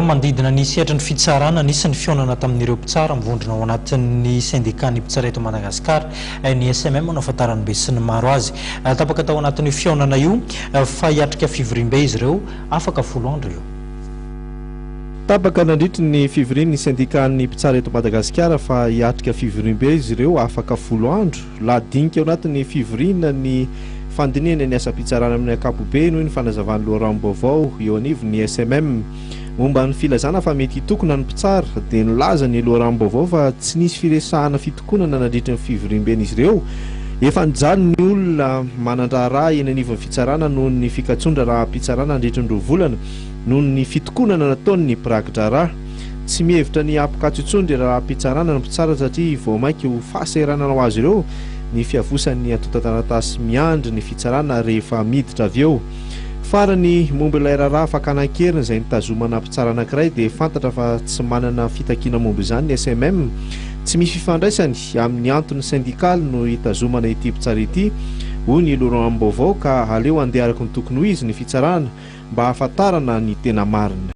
Manodidina ny sehatry ny fitsarana, nisy ny fihaonana tamin'ireo mpitsara mivondrona ao anatin'ny sendikan'ny mpitsara eto Madagasikara, ny SMM no ahafantaran'ny besinimaro azy. Tapaka tao anatin'io fihaonana io fa hiatrika fivoriambe izy ireo afaka 10 andro eo. Tapaka nandritry ny fivorian'ny sendikan'ny mpitsara eto Madagasikara fa hiatrika fivoriambe izy ireo afaka 10 andro. Lahadinika ao anatin'ny fivoriana ny fandinihana ny asam-pitsarana amin'ny ankapobeny, hoy ny fanazavan'ny loharanom-baovao eo anivon'ny SMM. Momba ny filazana fa mety hitokona ny mpitsara dia nilaza ny loharanom-baovao fa tsy nisy firesahana fitokonana nandritry ny fivoriamben'izy ireo. Efa nijaly ny olona manan-draharaha eny anivon'ny fitsarana noho ny fikatson-draharaham-pitsarana nandritry ny 2 volana noho ny fitokonana nataon'ny mpiraki-draharaha. Tsy mihevitra ny hampikatso intsony ny raharaham-pitsarana ny mpitsara satria vao mainka ho fahasahiranana ho azy ireo ny fiavosan'ny antontan-taratasy miandry ny fitsarana rehefa miditra avy eo. Farany, momba ilay raharaha fakana an-keriny izay nitazomana mpitsara anankiray dia fantatra fa tsy manana fitakiana momba izany ny SMM. Tsy misy fifandraisany amin'ny antony sendikaly no hitazomana ity mpitsara ity, hoy ny loharanom-baovao ka aleo handeha araka ny tokony ho izy ny fitsarana mba hahafantarana ny tena marina.